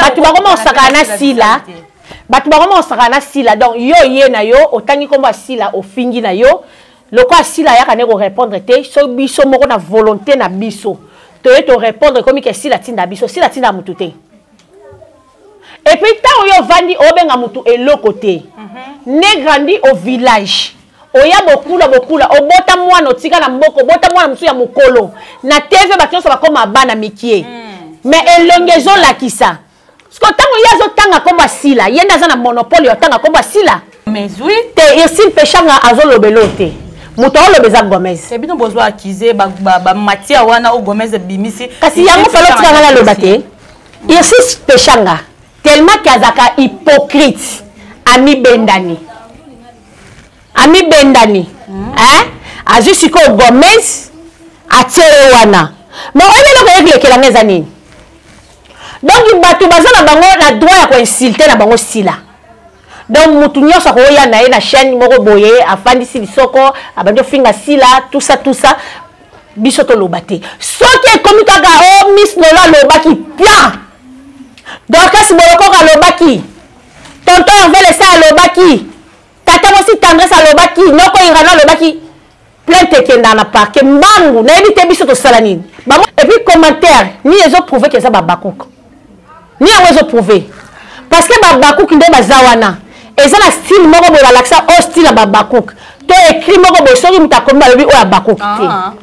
Bato bakoma kosakana na Sila, bato bakoma kosakana na Sila. Donc yo ye na yo otangi nkombo ya Sila, ofingi na yo lokola Sila ayaka nde korépondre te. So biso moko na volonté na biso toye torépondre, ekomi ke Sila tinda biso. Sila tinda motu te. Et puis ntango yo ovandi obenga motu eloko te, né grandi au village, oya bokula bokula, obota mwana, otika na mboka, obota mwana mosusu ya mokolo na TV, bato nyonso bakóma bana mikie. Mais elongi ezolakisa siko ntango ye azotanga nkombo asila, ye nde aza na monopole ya otanga nkombo asila. Mais oui. Te, Ursule Peshanga azolobela oyo te, moto aoloba eza Gomez. Bino bozwa accuse bamatière wana o Gomez ebimisi. Kasi yango falo otikanga naloba te. Ursule Peshanga, tellement ke azalaka hypocrite, amibendani, amibendani. Hein? Azwi sikoyo Gomez, atie ye wana. Mais oyebi eloko eyekilekelanga eza nini? Donc bato baza na bango na droit ya koinsulte na bango Sila. Donc mutu nyonso akoya na ye na chaîne moko boye, afandisi lisoko, abandi ofinga Sila, tout ça, tout ça, biso toloba te. Soki ekomi kaka o oh, Miss Lolo alobaki pia, Dorcas Bolokoko alobaki, tonton Hervé Lesa alobaki, tata mwasi Tendresse alobaki, noko Irano alobaki, plainte ekendaka na parquet mbangu. Nayebi te biso tosala nini bango. Et puis commentaire nini ezoprouve ke eza babakuku? Ni yango ezoprouve parce que babakuku nde baza wana. Eza na style moko boye balakisa oyo style ya babakuku to écrit moko boye, soki moto akomi, balobi oyo abakuku te. Ah,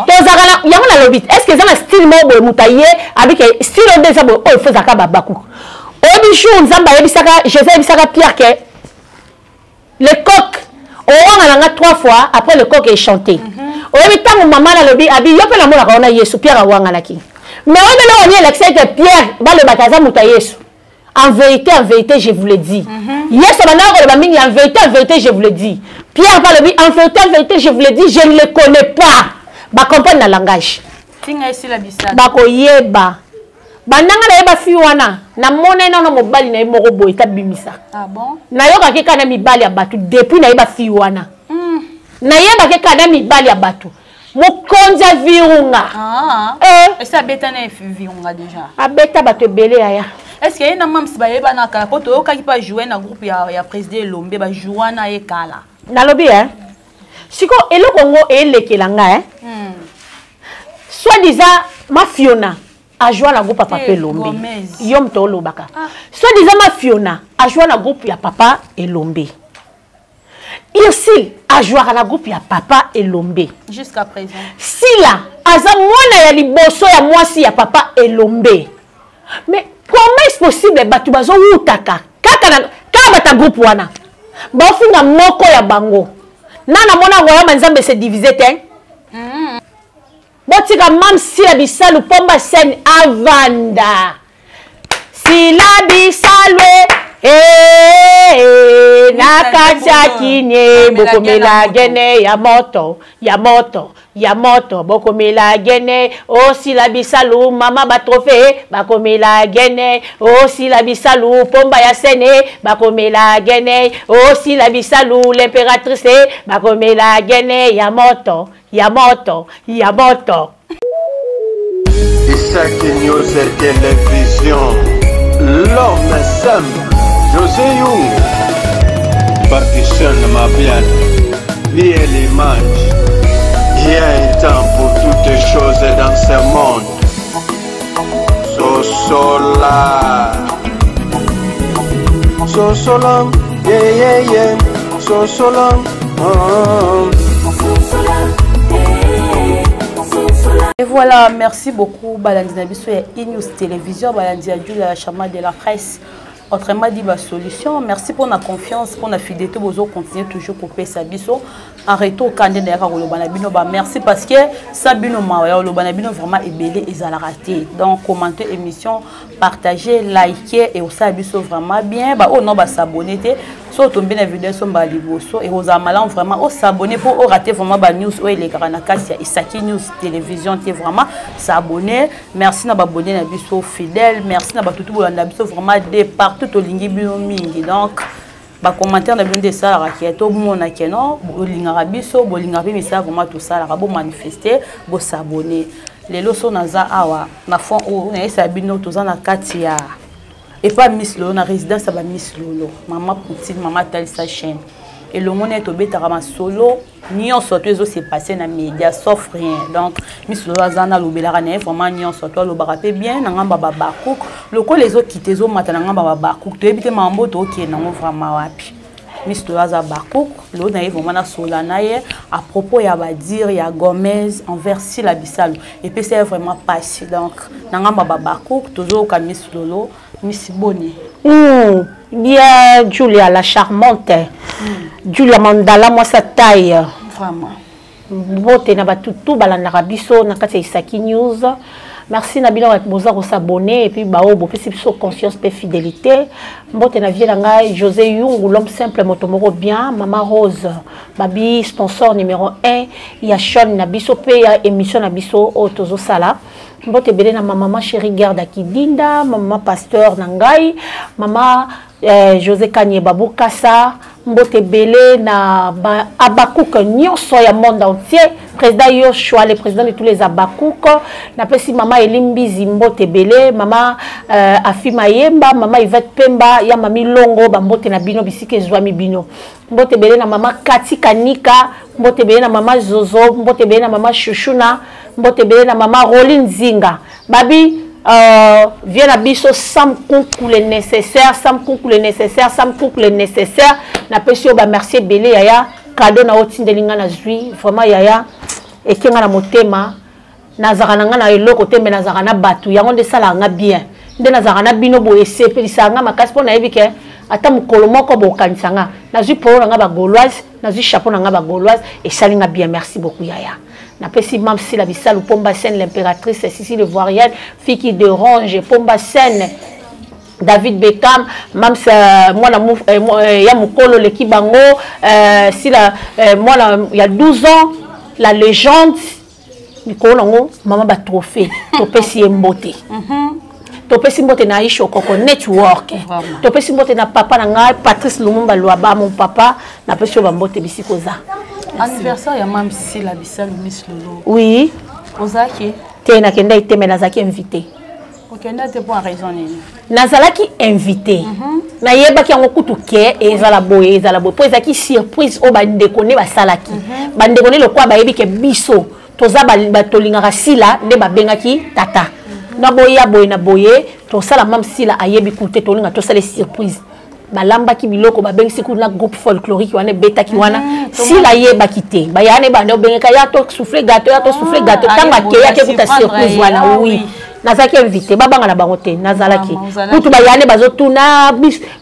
tozalaka na yango. Nalobi, est ce que eza na style moko boye, moto aye abike style oyo nde eza boye, oyo fo ezalaka babakuku? Oyebi jour Nzambe ayebisaka Jésus, ayebisaka Pierre ke le coq owanga na nga trois fois, après le coq echanté. Oyebi ntango mama nalobi abi yo mpe namonaka wana Yesu, Pierre awanganaki. Mais oyebi eloko nini elakisaki ke Pierre balobaka aza moto ya Yesu? En vérité, en vérité, je vous le dis. Yesu abandaka koloba mingi en vérité, en vérité, je vous le dis. Pierre balobi en vérité, en vérité, je vous le dis, je ne le connais pas. Bacomprendre na langage, bakoyeba. Bandanga nayeba fi wana, namona ye nano mobali na ye moko boye tabimisa. Ah bon? Nayokaki kaka na mibali ya bato. Depuis nayeba fi wana, nayebaki kaka na mibali ya bato. Mokonzi ya Virunga. Ah. Eh. Esi abeta na Virunga déjà? Abeta bato ebele, yaya. Est ce que ye na Mams bayebana kala? Po toyokaki mpe ajoue na groupe ya président Elombe, bajoua na ye kala. Nalobi e sikoyo eloko yango elekela nga e soit disant Mafiona ajoua na groupe ya papa Elombe. Yo moto olobaka. Ah. Soit disant Mafiona ajoua na groupe ya papa Elombe, Ursule ajouaka na groupe ya papa Elombe. Jusqu'à présent. Sila aza mwana ya liboso ya mwasi ya papa Elombe. Mais comment est possible bato bazowutaka kaka na kaka bato ya groupe wana baofinga moko ya bango? Na namona royaume Nzambe se divise te. Botika mam Sila Bisalu pomba scène avanda. Sila Bisalwe eh, eh, na kati ya kinie bokomela gene ya moto, ya moto, ya moto, bokomela gene. Osila Bisalu mama batrophée, bakomela gene. Osila Bisalu pomba ya sene, bakomela gene. Osila Bisalu l'impératrice, bakomela gene ya moto, ya moto, ya moto. Isaac News Télévision, l'homme simple, José Young, Patricia Mabian, Miel Image. Il y a un temps pour toutes choses dans ce monde. Sosola. Sosola, yeah. Sosola, oh. Et voilà, merci beaucoup balandi na biso ya E-News Télévision, balandi ya Julia Chama de la presse. Autrement dit, ba solution. Merci pour la confiance, pour la fidélité, bozo continuer toujours kopesa biso. En retour kande na yaka koloba na bino ba merci, parce que ça bino mawa ya koloba na bino vraiment ebele ezalaka te. Donc commenter émission, partager, liker et osala biso vraiment bien. Ba oyo no ba s'abonner te. So otombi na video so mbala liboso, ekozala malamu vraiment osabonner mpo orate vraiment banews oyo elekaka na kati ya Isaki News Télévision te. Vraiment s'abonner. Merci na baabonnés na biso fidèle, merci na bato tu bolanda biso vraiment de partout, tolingi bino mingi. Donc bacommentaire na bino nde esalaka ke tomona ke no bolingaka biso, bolingaka mpe misala vraiment tosalaka. Bomanifeste, bosabonner. Lelo so naza awa na fond oyo nayesa bino toza na kati ya epa Miss Lolo na résidence ya ba Miss Lolo, mama Poutine, mama Talisa chaîne. Elongo ne tobetaka masolo nyonso to ezo se passer na média sauf rien. Donc Miss Lolo aza na lobelaka na ye vraiment nyonso to alobaka pe bien na ngamba ba bakuk lokola ezo kite ezo mata na ngamba ba bakuk toyebi te mambo tokende nango vraiment wapi. Miss Lolo aza bakuk lelo na ye vraiment nasola na ye à propos ya badire ya Gomez envers Sila Bisalu epesi ye vraiment pasi. Donc na ngamba ba bakuk tozoyoka Miss Lolo. Miss Boni. Bien Julia la charmante. Julia Mandala moi sa taille. Vraiment. Mbote na batutu balandaka biso na kati ya Isaki News. Merci na bino boza ko s'abonner et puis bao bopesi biso confiance pe fidélité. Mbote na vie na ngai José Yungu l'homme simple moto moko bien, Mama Rose, babi sponsor numéro 1 ya chaîne na biso pe ya émission na biso oyo tozo sala. Mbote ebele na ma maman chérie Gerda Kidinda, maman pasteur na ngai, mama José Kanye Babukasa, mbote ebele na ba Abakouk nyonso ya monde entier, président Yoshua, le président de tous les Abakouk, napesi mama Elimbizi mbote ebele, mama Afi Mayemba, mama Yvette Pemba, ya mami Longo, ba mbote na bino bisika ezwami bino. Mbote ebele na mama Kati Kanika, mbote ebele na mama Zozo, mbote ebele na mama Shushuna, mbote ebele na mama Roline Zinga. Babi vient na biso Sam Kunku le nécessaire, Sam Kunku le nécessaire, Sam Kunku le nécessaire. Napesi yo ba merci ebele yaya, cadeau na otindeli nga na zui, vraiment yaya ekenga na motema. Nazaka na nga na eloko te mais nazaka na batu, yango nde sala nga bien. Nde nazaka na bino boye sepelisa nga makasi po nayebi ke ata mokolo moko bokanisa nga. Nazui polo na nga ba gauloise, nazui chapeau na nga ba gauloise, esali nga bien, merci beaucoup yaya. Napesi Mam Sila Bisalu, Pomba Scène, l'impératrice, Sissi le Voiriel, fille qui dérange, Pomba Scène, David Beckham, Mams mwana ya mukolo leki bango, Sila mwana ya 12 ans, la légende, mikolo nango mama ba trophée, topesi ye mbote. Topesi mbote na Aisha Okoko Network. Topesi mbote na papa na ngai Patrice Lumumba Luaba, mon papa, napesi yo ba mbote bisiko za. Anniversaire ya Mam Sila Bisalu Miss Lolo. Oui. Ozaki? Te nakenda te mais nazalaki invité. Okenda te pour raison nini? Nazalaki invité. Nayebaki yango kutu ke ezala boye, ezala boye. Po ezalaki surprise oyo bandeko nde basalaki. Bandeko nde lokola bayebi ke biso toza ba tolingaka Sila nde babengaki tata. Na boye ya boye na boye, tosala Mam Sila ayebi kutu te, tolinga tosala surprise. Balambaki biloko, babengisi kuna groupe folklorique wana ebetaki wana. Sila ayebaki te. Baya ne bande obengeka ya to souffler gâteau, ya to souffler gâteau. Tango akeya ke kuta surprise wana, oui. Nazalaki invité, babanga na bango te, nazalaki. Kutu bayane bazotuna,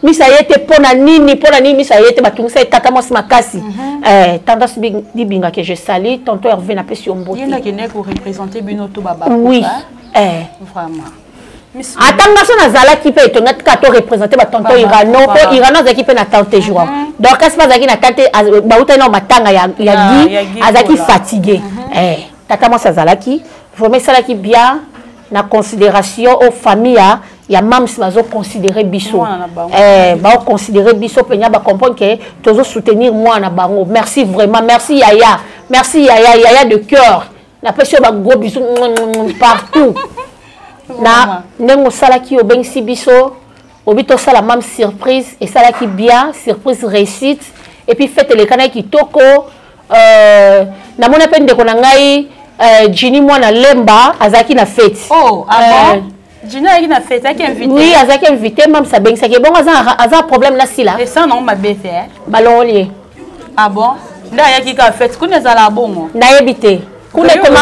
misa ye te pona nini, pona nini misa ye te, batungisa ye tata mwasi makasi. Tendance dibinga que je salue, tonton Hervé na pesi yo mbote. Ye ndake ko représenter bino to baba. Oui. Vraiment. Ata nga so nazalaki pe etonga tika to représenter ba tonton Irano, po Irano azalaki pe na tante jour. Donc kasi bazalaki na tante, bauta na matanga ya Guy, azalaki fatigué. Tata mwasi azalaki vraiment esalaki bien na considération aux familles ya mams bazo considérer biso. Mwana na bango. Bao considérer biso penya ba comprendre que tozo soutenir mwana na bango. Merci vraiment, merci yaya. Merci yaya, yaya de cœur. Na pesi yo ba gros bisous partout. Na ndenge osalaki obengisi biso, obi tosala mam surprise, esalaki bien, surprise réussite et puis fête elekana kitoko. Namona pe ndeko na ngai Ginny mwana Lemba azalaki na fête. Oh, ah bon? Ginny azalaki na fête, azalaki invité. Oui, azalaki invité, mam sabengisaki. Bongo aza problème na Sila. Et ça non mabe te, hein? Balongoli. Ah bon? Nda ayaki ka fête, kuna ezala bongo. Nayebi te. Kuna ekoma,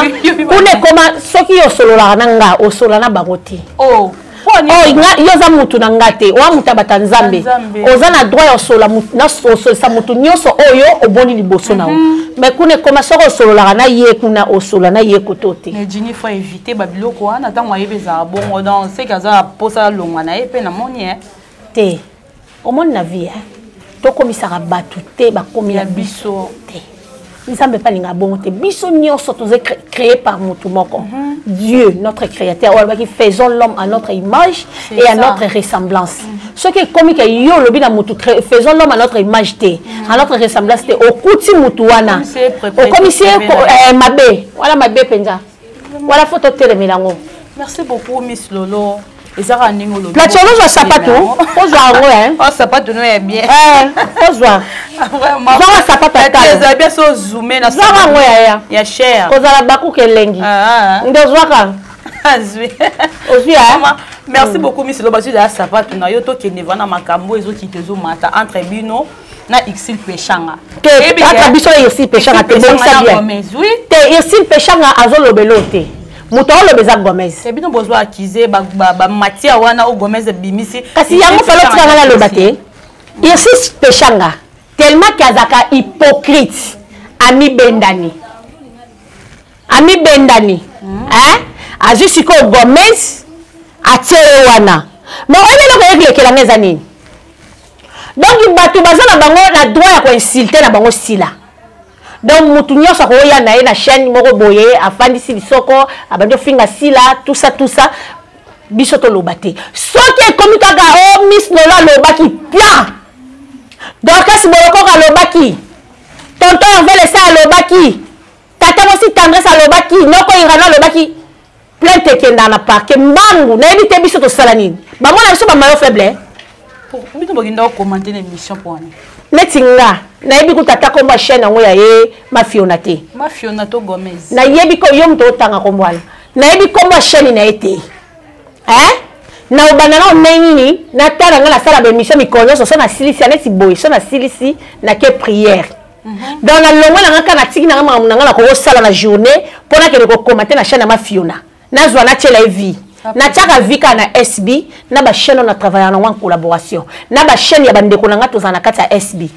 kuna ekoma soki yo osololaka na nga, osolola na bango te. Oh. Oh, nga, yo oza mutu na nga te, oa mutu ya bato ya Nzambe. Nzambe. Oza na droit ya osola mutu, na osolisa mutu nyonso oyo oboni liboso na yo. Mais kuna ekoma soki osololaka na ye kuna, osola na ye koto te. Mais Ginny, faut éviter ba biloko wana ntango ayebi ezala bongo. Donc, c'est que aza posa longwa na ye pe na moni, hein. Te. Omoni na vie, hein. Tokomisaka bato te, bakomi Ya ya biso. biso te. Nzambe pa linga bongo te. Biso nyonso toza créé par mutu moko. Dieu, notre créateur, oyo alobaki, faisons l'homme à notre image C'est et à ça. notre ressemblance. Soki ekomi ke yo olobi na mutu, faisons l'homme à notre image te, à notre ressemblance te, okuti mutu wana. Okomisi ye pré-pré- Okomisi ye pré-pré- mabe. Wana mabe penza. Wana fo totelemela yango. Merci beaucoup, Miss Lolo. Ezaka ndenge olobi. Plateau, ozwa sapatu, ozwa yango hein. Oh, sapatu no ya bien. Eh, ozwa. Vraiment. Zwaka sapatu ya talo. Eza bien so zoomé na. Zwaka yango ya ya. Ya cher. Kozala bakuka elengi. Ah. Nde ozwaka. Azwi. Ozwi hein. Merci beaucoup, Miss Lolo. Bazwi ya sapatu na yo tokende vana makambo ezokita ezomata entre bino na Ursule Peshanga. Te, ata biso Ursule Peshanga te bongisa bien. Te, Ursule Peshanga azolobela te. Moto aoloba eza Gomez. Te, bino bozwa accusé ba ba matière wana o Gomez bimisi. Kasi yango falo tika nga naloba te. Ursule Peshanga tellement que azaka hypocrite, amibendani. Amibendani. Hein? Azwi sikoyo Gomez atie ye wana. Mais oyebi eloko eyekilekela nga eza nini? Donc bato baza na bango na droit ya koinsulte na bango Sila. Donc mutu nyonso akoya na ye na chaîne moko boye, afandisi lisoko, abandi ofinga Sila, tout ça, tout ça. Biso toloba te. Soki ekomi kaka oh Miss Lolo alobaki pia. Dorcas Bolokoko alobaki. Tonton Hervé Lessa alobaki. Tata mwasi Tendresse alobaki, noko Irano alobaki. Plainte ekenda na parquet mbangu, nayebi te biso tosala nini. Bamona biso ba maillot faible. Bino bokinda kocommenter na émission po wana. Neti nga, nayebi kuta ata kombo ya chaîne yango ya ye Mafiona te. Mafiona to Gomez. Nayebi ko yo moto otanga kombo wana. Nayebi kombo ya chaîne na ye te. Hein? Na obanda na ndenge nini, natala nga nasala ba émission mikolo nyonso, so nasilisi ya neti boye, so nasilisi nake prière. Donc na longwe na nga kaka natiki na nga makambo na nga nakokosala na journée mpo nakende kokoma te na chaîne ya Mafiona. Nazwa natiela ye vie. Natiaka vie kaka na SB, na ba chaîne oyo na travaillaka nango en collaboration. Na ba chaîne ya bandeko na nga tozala na kati ya SB.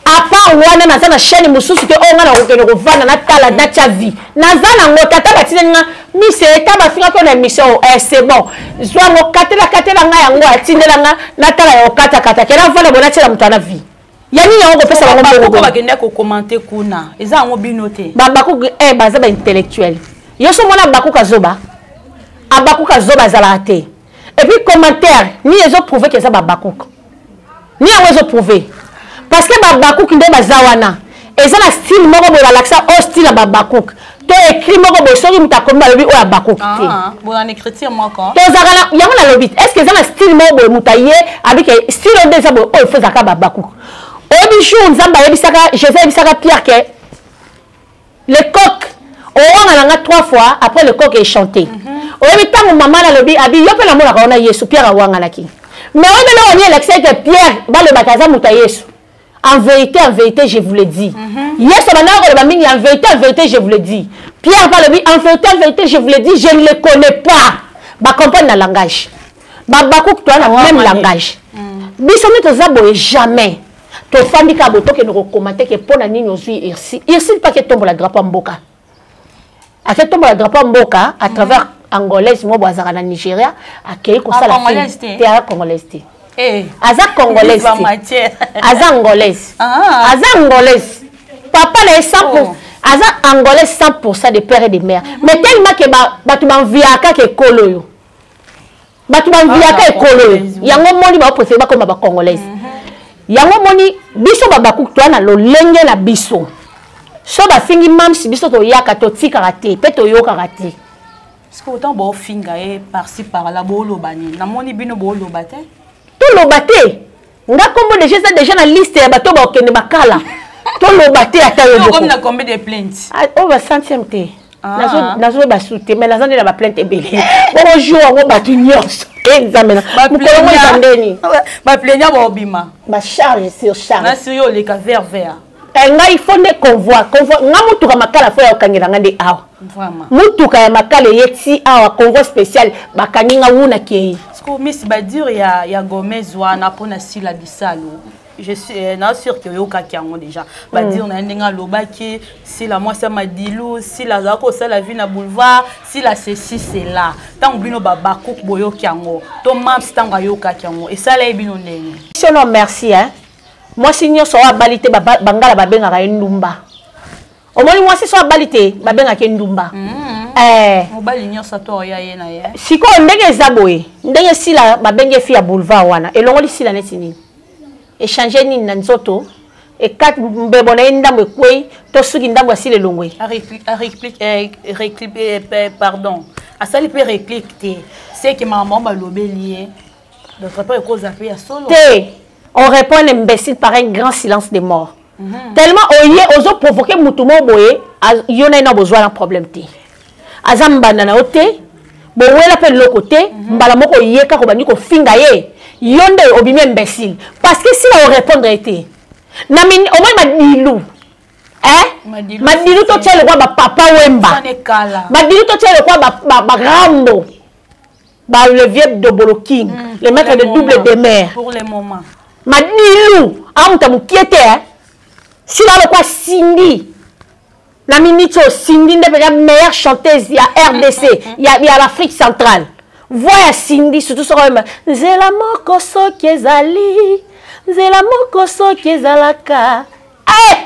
À part wana naza na chaîne mosusu te oyo nga nakokende kovanda natala natia vie. Naza nango tata batindeli nga mise eta bafingaki oyo na émission oyo. Eh, c'est bon. Zwa yango, katela, katela nga yango, atindela nga natala ya kokatakata. Kela vanda boye natiela moto wana vie. Ya nini yango kopesa bango mbongo boye? Bakende kokommente kuna, eza yango bino te. Babakuku, eh, baza ba intellectuel. Yo so mona bakuka zoba. Abakuka zoba azalaka te. Et puis commentaire, ni ezo prouver que eza babakuka. Ni yango ezo prouver. Parce que babakuka nde baza wana. Eza na style moko boye balakisa o style ya babakuka. To écrit moko boye soki moto akomi balobi oyo abakuka te. Ah, bon, en écriture moko. Tozalaka na yango nalobi, est-ce que eza na style moko boye moto aye abike style oyo nde eza boye oyo faut ezalaka babakuka. Oyebi jour Nzambe ayebisaka, Jésus ayebisaka Pierre que le coq owanga na nga 3 fois après le coq est chanté. Oyebi ntango mama nalobi abi yo mpe namonaka wana Yesu, Pierre awanganaki. Mais oyebi eloko nini elakisaki que Pierre balobaka aza moto ya Yesu. En vérité, en vérité, je vous le dis. Yesu abandaka koloba mingi, en vérité, en vérité, je vous le dis. Pierre balobi, en vérité, en vérité, je vous le dis, je ne le connais pas. Ba comprendre na langage. Ba bakuku toa na même langage. Biso nde toza boye jamais. Tofandi kaka boye tokende kokomante ke mpo na nini ozwi Ursule. Ursule mpe aketombola drapeau ya mboka. Aketombola drapeau ya mboka à travers angolaise moko azalaka na Nigeria, akei kosala Ah, congolaise te. te, aza congolaise te. Eh. Aza congolaise Ba te. matière. Aza angolaise. Ah. Aza angolaise. Papa na ye cent pour Oh. aza angolaise 100% de père et de mère. Mais tellement que bato banviaka ke ekolo oyo. Bato banviaka Ah, ekolo oyo. congolaise, oui. Yango moni ba préféré bakoma ba congolaise. Yango moni biso ba bakuku toa na lolenge na biso. So bafingi mamsi biso toyaka totikaka te pe toyokaka te. Parce que autant bo finga ye par-ci par-là bo loba ni. Namoni bino bo loba te. Toloba te. Nga kombo déjà eza déjà na liste ya bato ba okende bakala. Toloba te ata yo Yo moko. komi na combien de plaintes? Ah, oh, ba centième te. Ah. Nazo ba sous te, mais nazo nde na ba plainte ebele. Bongo jour yango bato nyonso. Eh, Nzambe na. Ba Mokolo ngo eza plaignant. ndeni. Ba plaignant ba obima. Ba charge sur charge. Na sur yo leka vert vert. Eh, ngai faut nde convoi, convoi. Nga mutuka makala faut ya okangela nga nde awa. Vraiment. Mutuka ya makala eyeti awa convoi spécial bakangi nga wuna kei. Parce que Miss Badir ya Gomez wana pona Sila Bisalo. Je suis na sûr que yoka ki yango déjà. Badir na ndinga lobaki Sila mwasi ya Madilu, Sila za ko sala vie na boulevard, Sila ceci cela. Tango bino baba cook boyo ki yango. To mams tango yoka ki yango. Et ça là bino ndenge. Sinon merci hein. Mwasi nyonso oyo abali te, bangala babengaka ye ndumba. Omoni mwasi so abali te, babengaka ye ndumba. Eh. Mobali nyonso to oya ye na ye. Sikoyo ndenge eza boye, ndenge Sila babenge fi ya boulevard wana, elongoli Sila neti nini? Échanger nini na nzoto? Ekati mbebo na ye ndambo ekwei to suki ndambo asili elongwe. Eh, eh, pardon, asali mpe réplique te, c'est que maman balobeli ye d'autre part ekozala mpe ya solo te. On répond un imbécile par un grand silence de mort. Tellement oye ozo provoquer mutu moko boye, yo na ye na bozwa na problème te, aza mbanda na yo te, bowela mpe eloko te. Mbala moko oye kaka obandi kofinga ye, yo nde obimi imbécile, parce que sila orépondre ye te na omoni madilu, eh? Madilu totia lokwa bapapa Wemba, madilu totia lokwa barambo, ba le vieux Dobolo King, le maître de double de mer. Pour le moment. Madilu amuta mokie te, eh? Sila lokwa Cindy na minute oyo, Cindy nde mpenza meilleure chanteuse ya RDC, ya l'Afrique centrale. Voix ya Cindy, surtout soki oyemba nzela moko, soki ezali nzela moko, soki ezalaka, eh!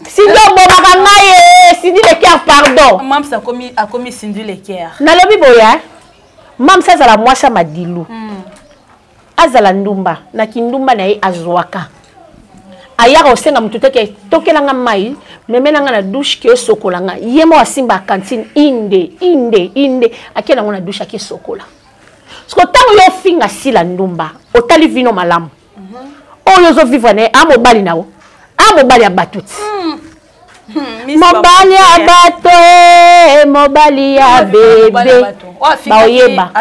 Cindy obomaka ngai ye, Cindy le cœur, pardon. Mams akomi Cindy le cœur. Nalobi boye, Mams azala mwasi ya Madilu, azala ndumba na kindumba na ye, azwaka ayaka kosenga motu te ke tokelanga mai, memelanga na douche ke esokola nga. Ye moko asimba cantine inde inde inde, ake nango na douche, ake esokola. Siko ntango yo ofinga Sila ndumba, otali vino malamu oyo ozovivre na ye, a mobali na yo, a mobali ya bato ti. Mobali ya bato e, mobali ya bebe, baoyeba,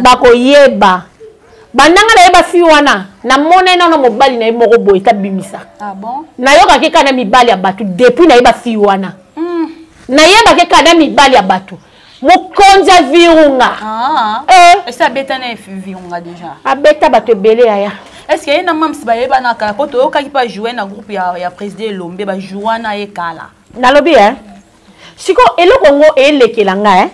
bakoyeba. Bandanga nayeba fi wana, namona ye nano mobali na ye moko boye tabimisa. Ah bon? Nayokaki kaka na mibali ya bato. Depuis nayeba fi wana, nayebaki kaka na mibali ya bato. Mokonzi ya Virunga. Ah. Eh. Esi abeta na Virunga déjà? Abeta bato ebele, yaya. Est ce que ye na Mams bayebana kala? Po toyokaki mpe ajoue na groupe ya président Elombe, bajoua na ye kala. Nalobi e siko eloko yango elekela nga e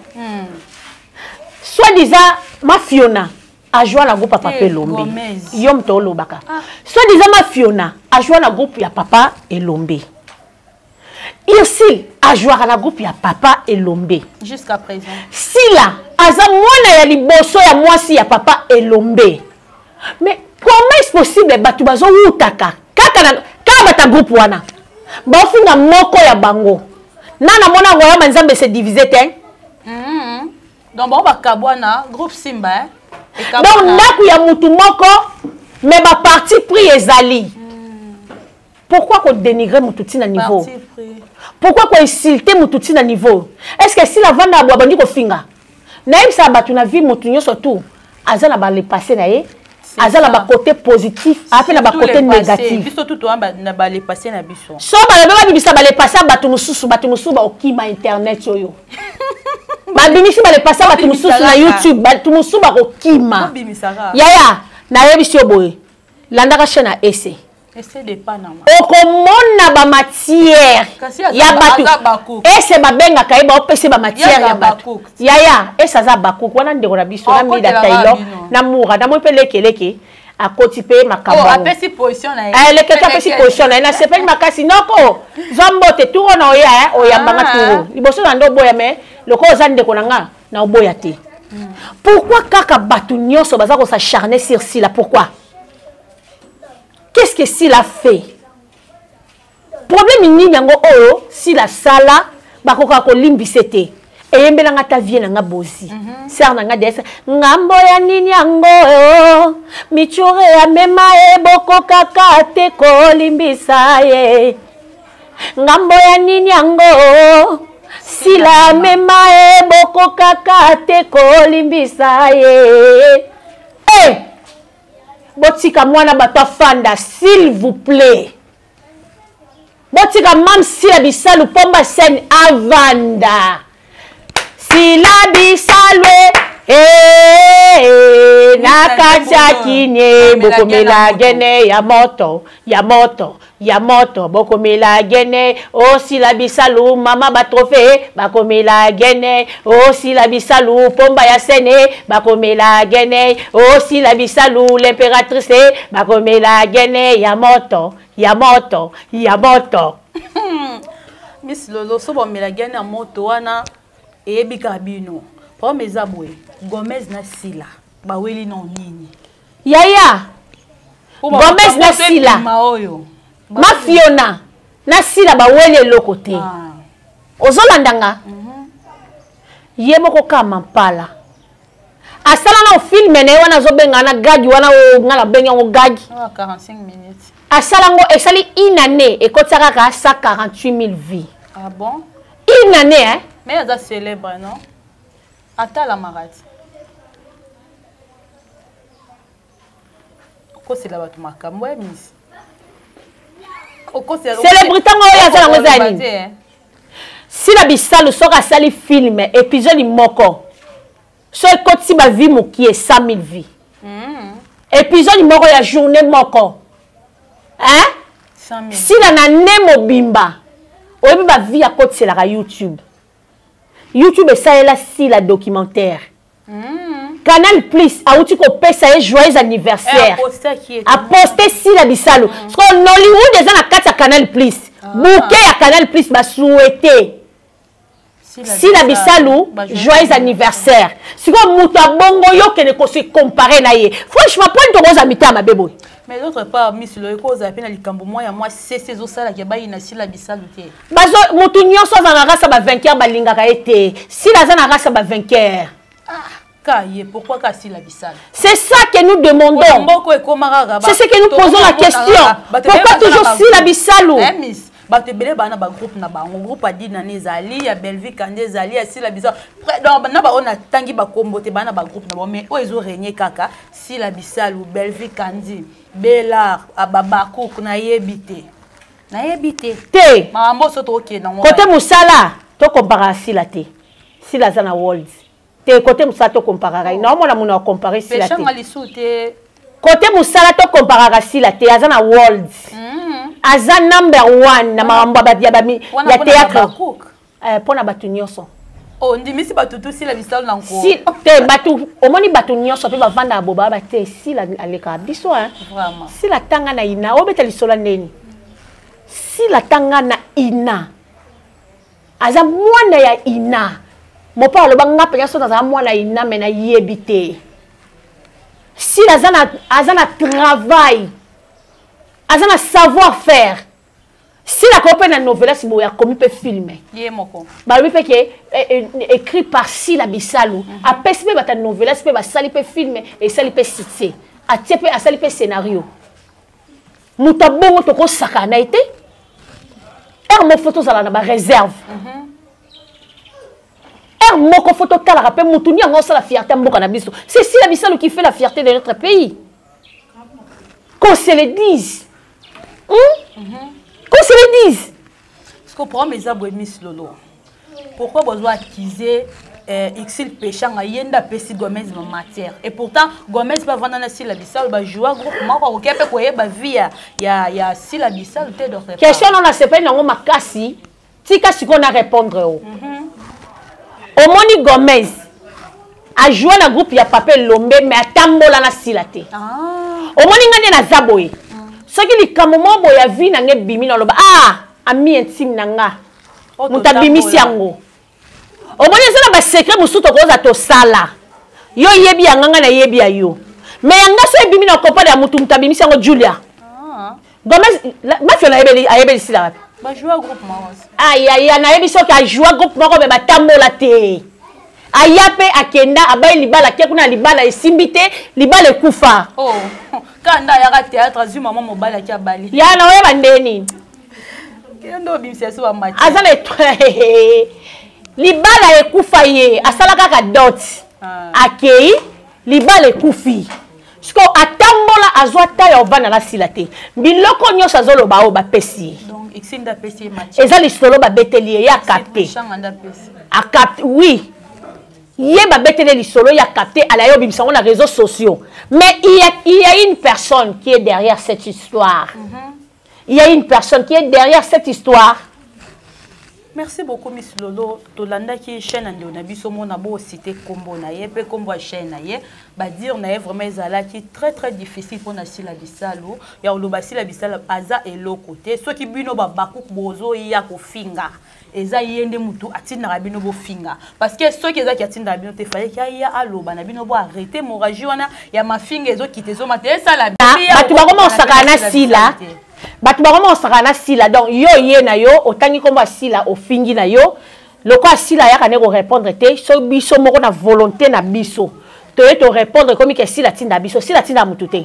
soit disant Mafiona ajoua na groupe ya papa Elombe. Yo moto olobaka, ah. Soit disant Mafiona ajoua na groupe ya papa Elombe, Ursile ajouaka na groupe ya papa Elombe. Jusqu'à présent. Sila aza mwana ya liboso ya mwasi ya papa Elombe. Mais comment est possible bato bazowutaka kaka na kaka bata groupe wana, baofinga moko ya bango na namona royaume Nzambe se divise te? Donc bango bakabwana, groupe Simba, eh? Donc ndako ya mutu moko, mais baparti pris ezali. Pourquoi kodénigrer motu ntina niveau? Pourquoi koinsulte motu ntina niveau? Est ce que sila vanda abwa bandi kofinga? Nayebisaka bato na vie, motu nyonso tu aza na bale passé na ye, aza na bacoté positif, aza mpe na bacoté négatif. Biso tu toa na bale passé na biso. So balobi babimisa bale passé ya bato mosusu, bato mosusu baokima internet oyo. Babimisi bale passé ya bato mosusu na YouTube, bato mosusu bakokima. Yaya, nayebisi yo boye, landaka chaîne ya Ese, okomona bamatière ya bato. Ese babengaka ye, baopesa bamatière ya bato. Yaya, ese aza bakuku wana, ndeko na biso na Mida Taylor na Mura. Namoi mpe lekeleke akoti mpe makambo, lekeke apesi position na ye. Nasepeli makasi. Noko, zwa mbote turo na oya oyambanga turo liboso na nde oboya, mais lokola oza ndeko na nga, na oboya te. Pourquoi kaka bato nyonso baza kosacharner sur Sila? Pourquoi? Qu'est-ce que Sila fait? Problème nini yango oyo Sila sala bakokaka kolimbisa te? Eyembelanga ata vie na nga bozi. Sœur na nga DS, ngambo ya nini yango michure amema ye, bokokaka te kolimbisa ye? Ngambo ya nini yango Sila amema ye, bokokaka te kolimbisa ye? Hey! Botika mwana bato afanda, s'il vous plaît. Botika Mam Sila Bisalu Pomba Scène avanda. Sila Bisalwe, hey, hey, na kati ya kinie, bokomela gene ya moto, ya moto, ya moto, bokomela gene. Osila Bisalu, mama batrophée, bakomela gene. Osila Bisalu, Pomba ya Sene, bakomela gene. Osila Bisalu, l'impératrice, bakomela gene ya moto, ya moto, ya moto. Miss Lolo, so bamela gene ya moto wana, eyebi kaka bino. Problème eza boye, Gomez na Sila baweli na nini? Yaya, Gomez na Sila oyo. Mafiona na Sila baweli eloko te. Ah. Ozolanda nga? Mm -hmm. Ye moko kaka Mampala. Asala na film na ye wana azobenga na gag wana oyo nga nabengi yango gag. Ah, 45 minutes. Asala ngo esali une année ekotisa kaka 148 000 vues. Ah bon? Une année hein? Mais aza célèbre non? Atala marati. Okosela bato makambo ya miss. Okosela célébrité ngo oyo aza nango eza nini? Sila Bisalu soki asali film épisode moko so ekotisi ba vie mokie 100 000 vues. Épisode moko ya journée moko hein? Sila na ne mobimba oyebi ba vie akotiselaka YouTube. YouTube esalela Sila documentaire. Canal Plus auti kopesa ye joyeux anniversaire. Aposte Sila Bisalu. Parce que Nollywood eza na kati ya Canal Plus. Bouquet ya Canal Plus ba souhaiter. Sila Bisalu joyeux anniversaire. Siko moto abongo yo kende ko se comparer na ye. Franchement point tokoza mitama mabe boye. Mais d'autre part Miss Loyeko ozala pe na likambo mwa ya mwa sese ezosalaka bayi na Sila Bisalu te. Bazo moto nyonso aza na race ba vainqueur balingaka ye te. Sila aza na race ba vainqueur. Ah, ka ye pourquoi ka Sila Bisalu? C'est ça que nous demandons. Mboko ekoma kaka. C'est ce que nous posons la question. Pourquoi toujours Sila Bisalu? Eh Miss, bato ebele bana ba groupe na bango, groupe Adina ne ezali, ya Bellevue Kande ezali, ya Sila Bisalu. Donc na ba ona tangi ba kombo te bana ba groupe na bango mais oyo ezo régner kaka Sila Bisalu, Bellevue Kandi, Belar, Ababakouk na yebi te. Nayebi te. Te. Makambo so tokokende nango. Côté musala to comparer Sila te. Sila aza na world. Te côté musala to comparaka. Na omona mona comparer Sila te. Peshanga lisu te. Côté musala to comparaka Sila te, aza na world. Aza number 1 na makambo ya ba ya théâtre. Pona bato nyonso. Oh, ndimisi bato tu Sila Bisalu na nko. Si te bato omoni bato nyonso pe bavanda boba ba te Sila aleka biso hein. Vraiment. Sila tanga na ina obeta lisola ndeni. Sila tanga na ina. Aza mwana ya ina. Mopa aloba nga penza so naza mwana ina mais na yebi te. Sila aza na travail. Aza na savoir faire. Sila ko pe na novelas boye akomi pe film. Ye moko. Balobi pe ke écrit par Sila Bisalu. Apesi pe bata novelas pe basali pe film esali pe succès. Atie pe asali pe scénario. Moto abongo tokosaka na ete. Er mo photo zala na ba réserve. Er moko photo talaka pe mutu ni yango osala fierté mboka na biso. C'est Sila Bisalu qui fait la fierté de notre pays. Qu'on se le dise. Qu'on se le dise. Parce que pour mes abonnés, Miss Lolo, pourquoi besoin accuser Exil Pechanga, Yenda Pessi Gomez en matière. Et pourtant, Gomez va vendre na Sila Bisalu, ba jouer groupe moko ko kepe ko yeba vie ya ya Sila Bisalu te d'autre part. Question non na sepeli nango makasi, tika siko na répondre o. Omoni Gomez a joué na groupe ya Papa Lombe mais atambola na Sila te. Omoni nga nde na zaboye. Soki likambo moko ya vie na nge bimi na loba ah ami intime na nga. Moto abimisi yango. Omoni eza na ba secret mosusu tokoza tosala. Yo yebi ya nga, nga na yebi ya yo. Mais ya nga so ebimi na comprendre ya mutu, mutu abimisi yango Julia. Gomez, mafia na yebeli, ayebeli Sila wapi? Ba jouer groupe moko. Aïe, aïe, aïe, nayebi soki a jouer groupe moko mais batambola te. Aya pe akenda abayi libala ke kuna libala esimbi te, libala ekufa. Oh, kanda ayaka théâtre azwi mama mobali aki abali. Ya na oyeba ndeni. Kendo obimisa so ba match. Aza na libala ekufa ye, asala kaka dot. Akei libala ekufi. Siko atambola azwa ta ya ovanda na Sila te. Biloko nyonso azoloba oyo bapesi ye. Donc, Exil nda pesi ye match. Eza lisolo babeteli ye, ye a capté. Changa nda pesi. A capté, oui. Ye babeteli lisolo, ye a capté, ala ye obimisa ngo na réseaux sociaux. Mais il y a une personne qui est derrière cette histoire. Il y a une personne qui est derrière cette histoire. Merci beaucoup Miss Lolo. Tolandaki chaîne ndeo na biso mona bo cité kombo na ye pe kombo ya chaîne na ye. Ba dire na ye vraiment ezalaki très très difficile pour na Sila Bisalu. Ya oloba Sila Bisalu aza eloko te. Soki bino ba bakuk bozo ya kofinga. Eza ye nde mutu atindaka bino bofinga. Parce que soki ezaki atindaka bino te fallait qu'il ya aloba na bino bo arrêter moraji wana ya mafinga ezo kite ezo mate esala bien. Bato bakoma osaka na Sila. Bato bango mosaka na Sila. Donc yo ye na yo otangi kombo ya Sila ofingi na yo. Lokola Sila ayaka ne ko répondre te, so biso moko na volonté na biso. Toye to répondre komi ke Sila tinda biso, Sila tinda mutu te.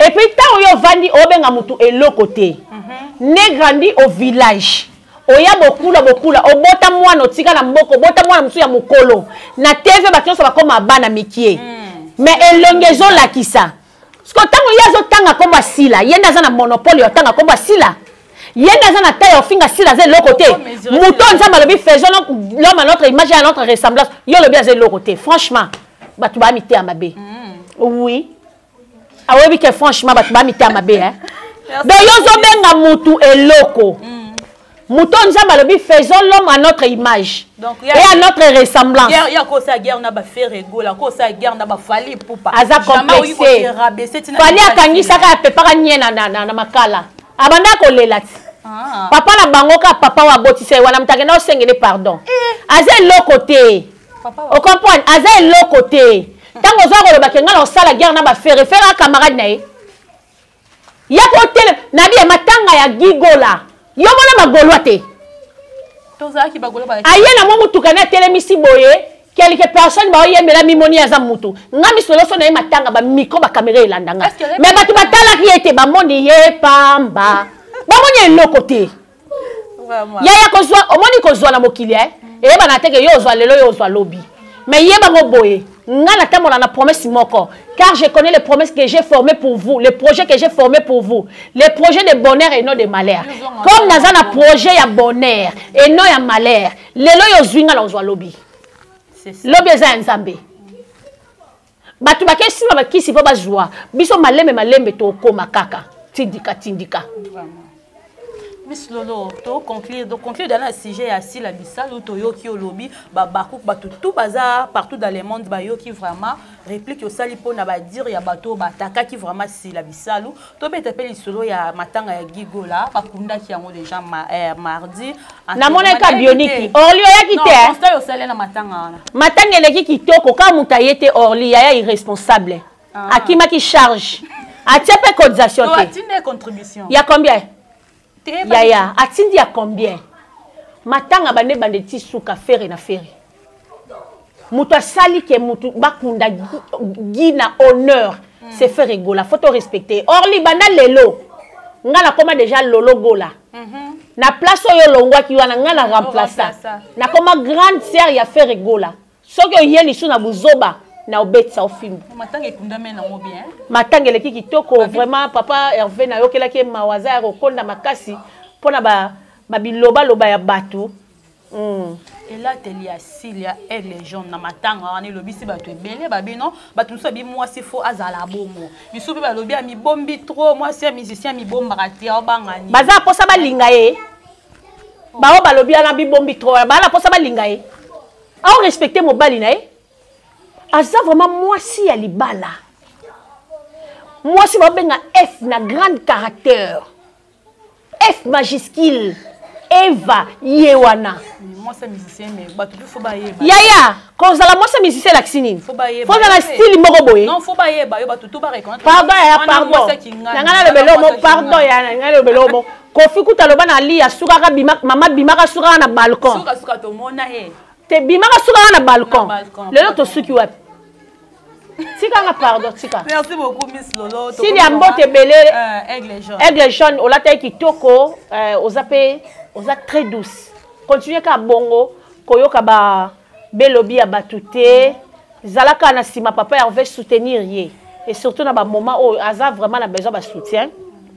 Et puis ntango yo ovandi obenga mutu eloko te. Ne grandi au village. Oya bokula bokula obota mwana otika na mboka obota mwana mosusu ya mokolo na TV bato nyonso bakoma bana mikie. Mais elongi ezolakisa. Siko ntango ye azotanga nkombo ya Sila, ye nde aza na monopole ya kotanga nkombo ya Sila. Ye nde aza na taille ya kofinga Sila aza eloko te. Moto oyo Nzambe alobi faisons l'homme à notre image et à notre ressemblance. Ye olobi aza eloko te. Franchement, bato ba miteya mabe. Oui. Awebi ke franchement bato ba miteya mabe hein. Donc yo ozobenga mutu eloko. Moto Nzambe alobi faisons l'homme à notre image. Donc, et à notre ressemblance. Guerre, ya kosa guerre na ba Ferre Gola, kosa guerre na ba Fally Ipupa. Aza complexé. Fally akangisaka apepaka nye na, na, na, na makala. Abanda kolela ti. Ah. Papa na bango ka papa wa botisa ye wana mutu akenda osengele pardon. Eh. Aza eloko te. Papa wa. O comprendre? Aza eloko te. Tango oza koloba ke nga na osala guerre na ba Ferre, Ferre a camarade na ye. Ya kotele na biye matanga ya Gigola. Yo mona magolwa te. Tozalaki bagolwa ba. Aye na mwa mutuka na telemisi boye. Quelque personne ba oyembela mimoni aza mutu. Nga miso loso na ye matanga ba micro ba caméra elanda nga. Mais bato batalaki ye te bamoni ye pamba. Bamoni eloko te. Yaya kozwa omoni kozwa na mokili eh. Eyebana te ke yo ozwa lelo yo ozwa lobi. Mais yebango boye. Nga natambola na promesse moko. Car je connais les promesses que j'ai formées pour vous, les projets que j'ai formés pour vous, les projets de bonheur et non de malheur. Comme naza na projet ya bonheur et non ya malheur, lelo yo zwi nga na ozwa lobi. Lobi eza ya Nzambe. Bato bake sima bakisi po bazwa biso malembe malembe tokoma kaka tindika tindika. Miss Lolo, to conclure, to conclure dans le sujet ya Sila Bisalu, to yoki olobi, ba bakouk ba tout baza partout dans le monde ba yoki vraiment réplique osali pona ba dire ya bato ba takaki vraiment Sila Bisalu, to beta pe lisolo ya matanga ya Gigola, ba kundaki yango déjà ma, eh, mardi. Na mona ka bioniki. Orly oyaki te. Non, constat osali na matanga wana. Matanga eleki kitoko ka muta yete Orly yaya irresponsable. Ah. Akimaki charge. Atie pe cotisation te. Atindi contribution. Ya combien? Yaya, atindi ya combien? Matanga bande bande ti suka ferre na ferre. Mutu asali ke mutu bakunda gi na honneur. C'est Ferre Gola, faut te respecter. Orly banda lelo. Nga na koma déjà Lolo Gola. Na place oyo longwaki wana nga na remplaça. Na koma grande sœur ya Ferre Gola. Soki oye lisu na buzoba na obetisa ofimbu. Matanga ekundami nango bien. Matanga eleki kitoko vraiment papa Hervé nayokelaki ye mawa aza ya kokonda makasi mpona ba ba biloba loba ya bato. Elateli ya Cilia aigle jaune na matanga wana elobisi bato ebele babino bato mosusu babi mwasi fo azala bongo misusu mpe balobi amibombi trop mwasi ya musicien amibombaka te aobanga nini baza mposa balinga ye bao balobi wana bibombi trop baa na mposa balinga ye ao respecte mobali na ye aza vraiment mwasi ya libala mwasi babenga F na grande caractère F majuscule Eva ye wana. Mwasi musicien mais bato pe faut bayeba. Yaya, kozala mwasi musicien elakisi nini? Faut bayeba. Faut na style moko boye. Non, faut bayeba yo bato tout ba reconnaître. Pardon ya pardon. Na nga nalobela mo pardon ya na nga nalobela mo. Kofi kuta loba na lia sukaka bima mama bimaka sukaka na balcon. Suka suka tomona ye. Te bimaka sukaka na balcon. Lelo tosuki wapi? Tika nga pardon, tika. Merci beaucoup Miss Lolo. Sili ya mbote ebele. Aigle jaune. Aigle jaune olataki kitoko, oza pe oza très douce. Continuer ka bongo koyoka ba belobi ya batu te. Zalaka na sima papa Hervé soutenir ye. Et surtout na ba moment oyo aza vraiment na besoin ba soutien.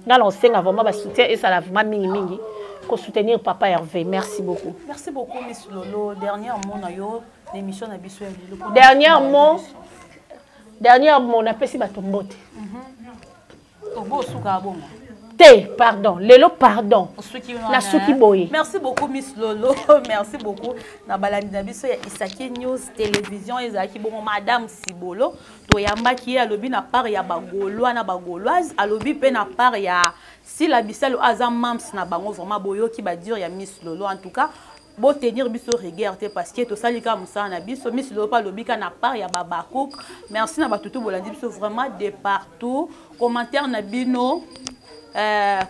Nga na osenga vraiment ba soutien et ça la vraiment mingi mingi ko soutenir papa Hervé. Merci beaucoup. Merci beaucoup Miss Lolo. Dernier mot na yo l'émission na biso ya lelo. Dernier mot. Dernier mot na pesi bato mbote. Obo suka bongo. Te, pardon, lelo pardon. Na suki boye. Merci beaucoup Miss Lolo, merci beaucoup. Na balandi na biso ya Isaki News Télévision ezalaki bongo Madame Sibolo toyambaki ye alobi na part ya ba Gaulois na ba Gauloise, alobi pe na part ya Sila Bisalu aza mams na bango vraiment boyoki ba dire ya Miss Lolo en tout cas bo tenir biso rigueur te parce que tosali kaka mosala na biso. Miss Lolo pa alobi kaka na part ya ba Bakouk. Merci na bato tout bolandi biso vraiment de partout. Commentaire na bino.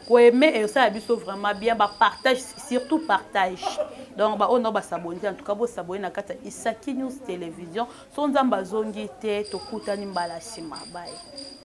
Koaimer esala biso vraiment bien, bapartage, surtout partage. Donc baoyo nao basaboni te, en tout cas bosaboni na kati ya Isaki News Télévision. So Nzambe azongi te, tokutani mbala nsima. Bye.